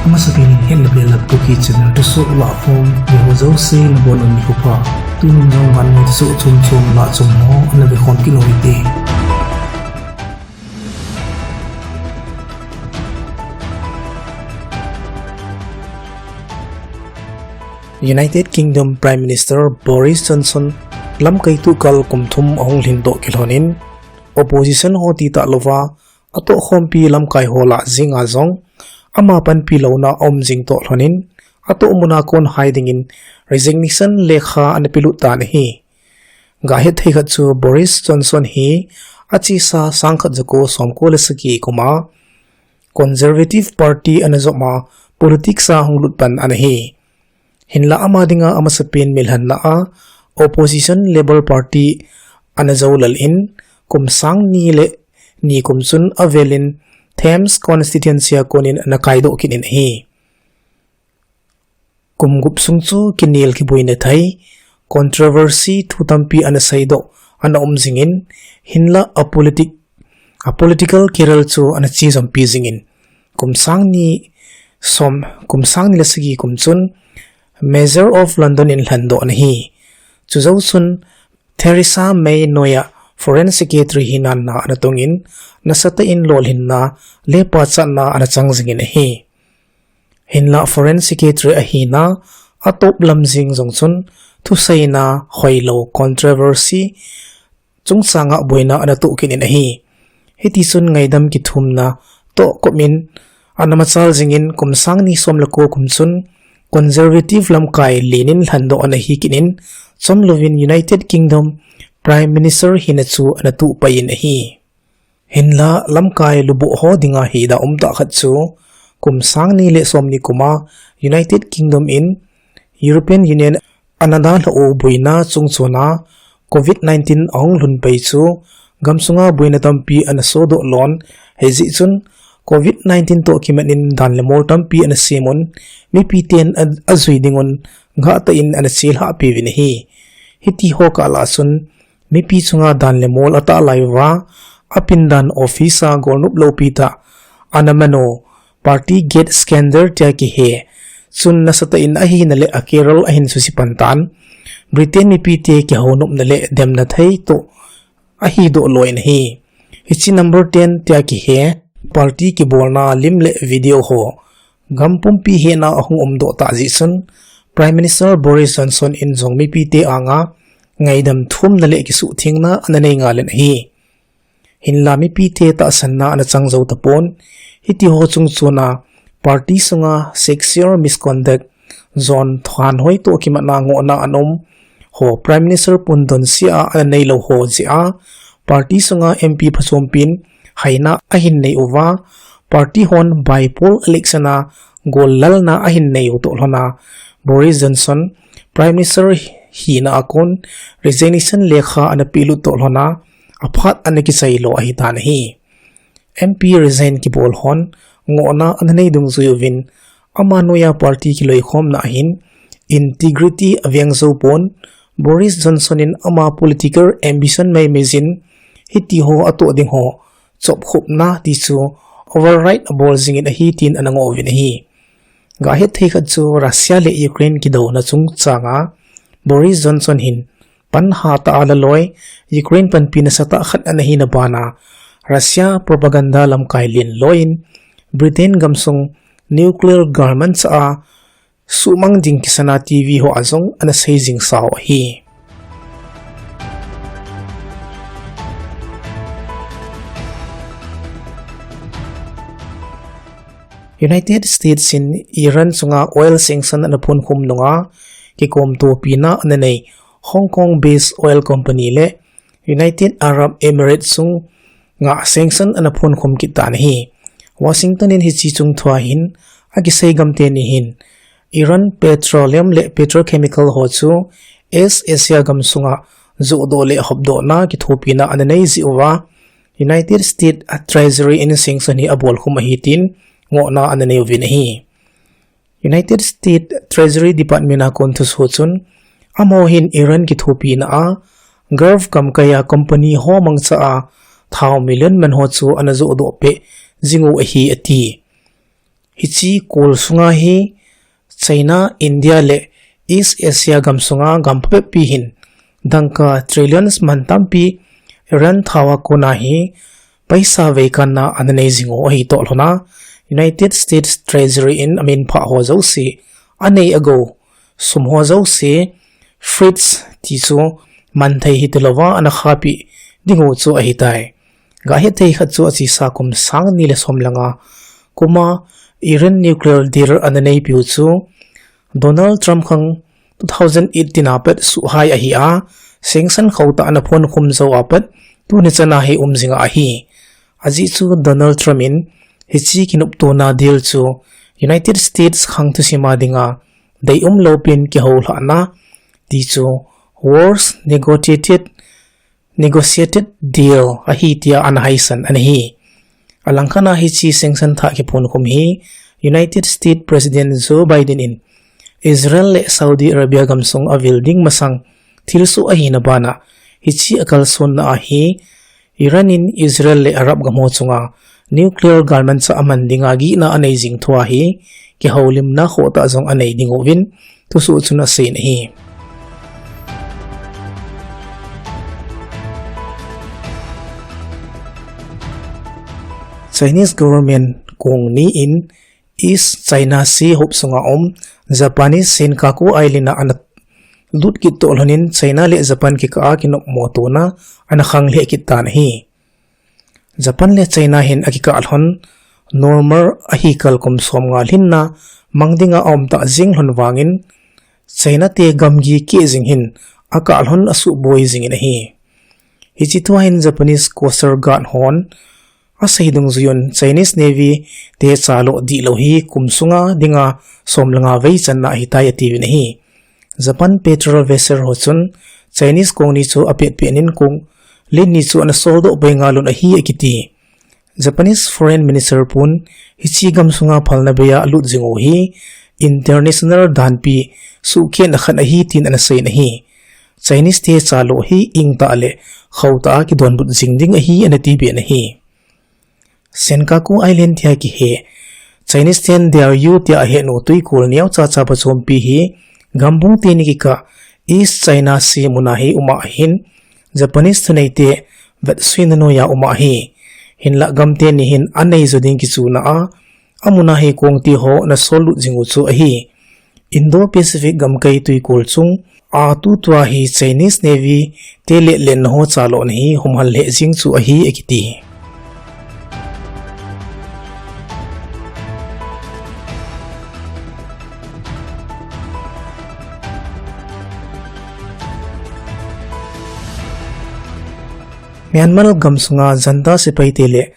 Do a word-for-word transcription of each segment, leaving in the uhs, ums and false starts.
Amasapen in hetna belap Kuki channel thusoh lahkhom veho jouse nabonun nikho pha. Tun jong vannoi thusoh chomchom lah chom ho ana vekhom kit u hite. United Kingdom Prime Minister Boris Johnson lamkai tuhkal kum thum ahung lhin toh kilhonin, opposition ho titah louva atohkhompi lamkai ho lah jenga jong ama panpi louna aum jing toh lhonin, atoh muna kon hai dingin resignation lekha ana pelut tan ahi. Gahet thei khat chu Boris Johnson hi achesa sangkhat jako somko le sagi kuma Conservative Party ana joma politics a hung lut pan ana hi. Hinla ama dinga amasapen milhanna a opposition Labour Party ana jou lal in kum sang ni le ni kum chun avelin Thames constituency a konin ana kaidoh kit in ahi. Kum gup sung chu kinel kiboina thei, controversy thu tampi ana seidoh ana um jingin, hinla a politic, a political career chu ana chejompi jingin, kum sang ni som, kum sang ni le sagi kum chun Mayor of London in lhandoh ana hi. Chujou chun Theresa May noiya Foreign Secretary hina na ana tongin, nasatah in lolhinna le pachatna ana chang jingin ahi. Hinla Foreign Secretary ahina atop lam jeng jong chun thuseina hoilou, controversy chungchanga boina ana toh kit in ahi. Hitichun ngaidam kithumna toh komin ana machal jingin kum sang ni som le ko kum chun Conservative lamkai lenin lhandoh ana hi kit in, chomlouvin United Kingdom Prime Minister hina chu ana tuh pai in ahi. Hinla lamkai lubuh ho dinga hida umtah khat chu kum sang ni le som ni kuma United Kingdom in European Union ana dalhah u boina chungchona Covid nineteen ahung lhun pai chu gamsunga boina tampi ana sodoh lon, hijeh chun Covid nineteen toh kimat in dan le mol tampi ana semun, mipiten a, ajui dingun gahtah in ana chelhah peuvin ahi. Hitiho kah lah chun mipi chunga dan le mol atah lai uva, apindan office a golnop loupi tah ana manu, Partygate scandal tia kihe chun nasatah in ahina le a career ahin suse pan tan. Britain mipite kihounopna le demna thei toh ahidoh loi in ahi. Hiche number ten tia kihe party kibolna lim le video ho gam pumpi hena ahung umdoh tah jeh chun Prime Minister Boris Johnson in jong mipite anga ngaidam thumna le kisuhthengna ana nei ngal in ahi. Hinla mipite tahsanna ana chang jou tapon, hitiho chungchona party sunga sexual misconduct, jon thanhoi toh kimatna ngohna ana um ho Prime Minister pundon sea ana neilou ho jeh a, party sunga M P phachompin haina ahin nei uva, party hon by-poll election a gollalna ahin nei u toh lhona, Boris Johnson Prime Minister hina a kon resignation lekha ana pelut toh lhona, aphat ana kichailo ahitan ahi. M P resign kibol hon ngohna ana nei dungjui uvin, ama noiya party kiloikhomna ahin integrity aveng jou pon, Boris Johnson in ama political ambition maimai jin hitiho atoh ding ho chopkhopna ti chu override abol jingin ahi tin ana ngoh uvin ahi. Gahet thei khat chu Russia le Ukraine kidouna chungchanga Boris Johnson hin pan hatah a laloi, Ukraine panpi nasatah khat ana hina bana Russia propaganda lamkai len loiyin Britain gamsung nuclear galmanchah a suhmang ding kisana T V ho a jong ana sei jing sau ahi. United States in Iran chunga oil sanction ana phunkhum nunga kikomtopina ana nei Hong Kong based oil company le United Arab Emirates chunga sanction ana phunkhum kit tan ahi. Washington in hiche chungthua hin akisei gamteni hin Iran petroleum le petrochemical ho chu East Asia gamsunga johdoh le hopdohna kithopina ana nei jeh uva United States Treasury in sanction hi abolkhum ahi tin ngohna ana nei uvin ahi. United States Treasury Department a kon thusoh chun, amaho hin Iran kithopina a Gulf gamkai a company ho mangcha a thao million man ho chu ana johdoh peh jing u ahi ati. Hiche kol sunga hi China, India le East Asia gam sunga gam phabep pi hin dangka trillions man tampi Iran thaova kona hi paisa veikanna ana nei jing u ahi toh lhona, United States Treasury in amin phah ho jouse, anei agou sum ho jouse, fridge ti chu manthei hitilouva ana khahpi ding u chu ahitai. Gahethei khat chu achesa kum sang ni le som le nga kuma Iran nuclear deal ana neipiu chu Donald Trump khang two thousand eighteen a pat suhhai ahi a, sanction khauhtah ana phonkhum jou a pat tuni chana hi um jinga ahi. Ajeh chu Donald Trump in hiche kinoptona deal chu United States khang thusima dinga deium loupin kihoulhahna ti chu worst negotiated, negotiated deal ahi tia ana haisan ana hi. Alangkhat a hiche sanction thah kiphonkhum hi United States President Joe Biden in Israel le Saudi Arabia gamsung avil ding masang thilsoh ahina bana hiche akalsonna ahi Iran in Israel le Arab gam ho chunga nuclear galmanchah aman dinga gihna anei jing thua hi kihoulimna khohtah jong anei ding uvin thusoh chun aseiyin ahi. Chinese government kong ni in East China Sea hop sunga um Japanese Senkaku Island a ana lut kit toh lhonin China le Japan kikah a kinopmo tona ana khang lheh kit tan ahi. Japan le China hin akikah lhon normal ahi kal kum som nga lhinna mang dinga aum tah jing lhon vangin China te gamgi keh jing hin akah lhon asuhboi jingin ahi. Hiche thua hin Japanese Coast Guard hon asei dungjuiyun Chinese Navy te chaloh dihlou hi kum sunga dinga som le nga vei channa ahitai atiuvin ahi. Japan patrol vessel ho chun Chinese kong ni chu apet penin kong len ni chu ana soldoh pai ngal un ahi akiti. Japanese Foreign Minister pun hiche gamsunga phalna beiya alut jing u hi international danpi suhkehna khat ahi tin ana seiyin ahi. Chinese te chaloh hi ingtah le khohtah a kidonbut jing ding ahi ana tiben ahi. Senkaku Island tia kihe Chinese ten Diaoyu tia ahet u twikol neocha cha pachompi hi gambung teni kikah East China Sea muna hi uma ahin Japanese thuneite vetsuina noiya uma ahi. Hinlah gam teni hin anei jo ding kichuna a, amuna hi kong ti ho ana sollut jing u chu ahi. Indo-Pacific gamkai twikol chung a tutua hi Chinese Navy te le lenna ho chaloh na hi humhal lheh jing chu ahi akiti. Myanmar gamsunga junta sepai te le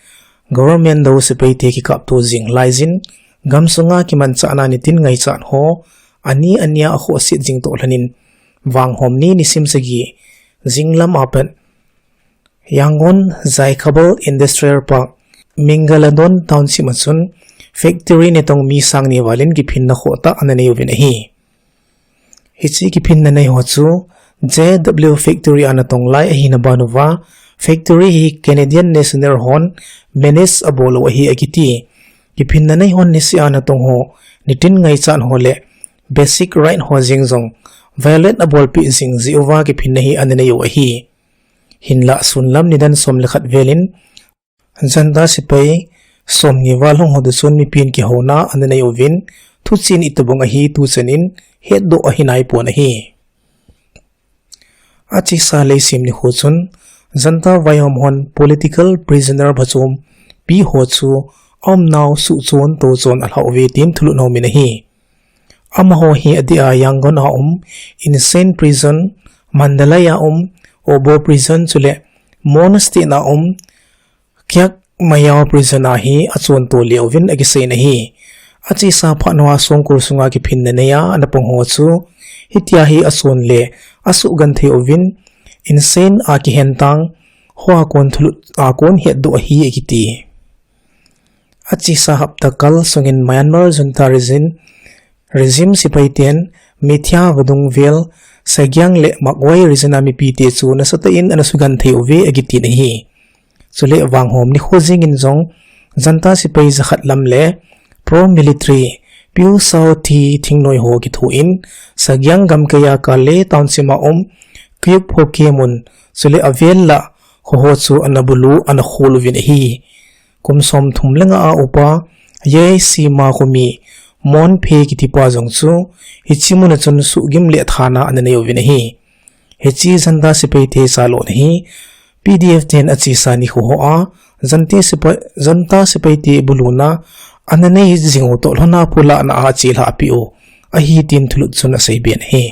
government dou sepai te kikapto jing laijin, gamsunga kimanchahna nitin ngaichat ho ani ania akhohset jing toh lhonin, vanghom ni nisim sagi jinglam apat Yangon Jaikhabal Industrial Park, Mingaladon Township a chun factory natong mi sang ni valin kiphinna khohtah ana nei uvin ahi. Hiche kiphinna nei ho chu J W Factory a natong lai ahina banuva, factory hi Canadian national hon manage abol u ahi akiti. Kiphinna nei hon niseh a natong ho nitin ngaichat ho le basic right ho jeng jong violate abolpeh jing jeh uva kiphinna hi ana nei u ahi. Hinlah sunlam nidan som le khat velin junta sepai somni val hung ho toh chun mipin kihouna ana nei uvin, thuchen itobang ahi tuchan in hetdoh ahi naipon ahi. Achesa leiset nikho chun junta vaihom hon political prisoner phachompi ho chu aumnau suhchon touchon alhah uve tin thulhut aumin ahi. Amaho hi adeh a Yangon a um Insein Prison, Mandalay a um Obo Prison chule Mon State a um Kyaukmayaw Prison a hi achonto lih uvin akiseiyin ahi. Achesa phat uva songkul sunga kiphinna neiya ana pang ho chu hitia hi achon le asuhgenthei uvin Insein a kihentang hoa kon thulhut a kon hetdoh ahi akiti. Achesa hapta kal sungin Myanmar junta regime, regime sepai ten Mithya vadung vel Sagiang le Magway region a mipite chu nasatah in ana sugenthei uve akitin ahi. Chule vanghom nikho jengin jong junta sepai jakhat lam le pro-military Pyu Saw Htee thingnoi ho kithoin, Sagiang gamkaiya Kale township a um Kyiv Phoke mun chule avel lah khoho chu ana bulu ana khol uvin ahi. Kum somthum le nga a upa Ye Sima khomi Mon Phe kitipa jong chu hiche muna chun suhgim le thana ana nei uvin ahi. Hiche junta sepaite chalona hi P D F ten achesa nikho hoa junta sepaite buluna ana nei jing u toh lhona pulahna a achelhahpeh u ahi tin thulut chun aseiben ahi.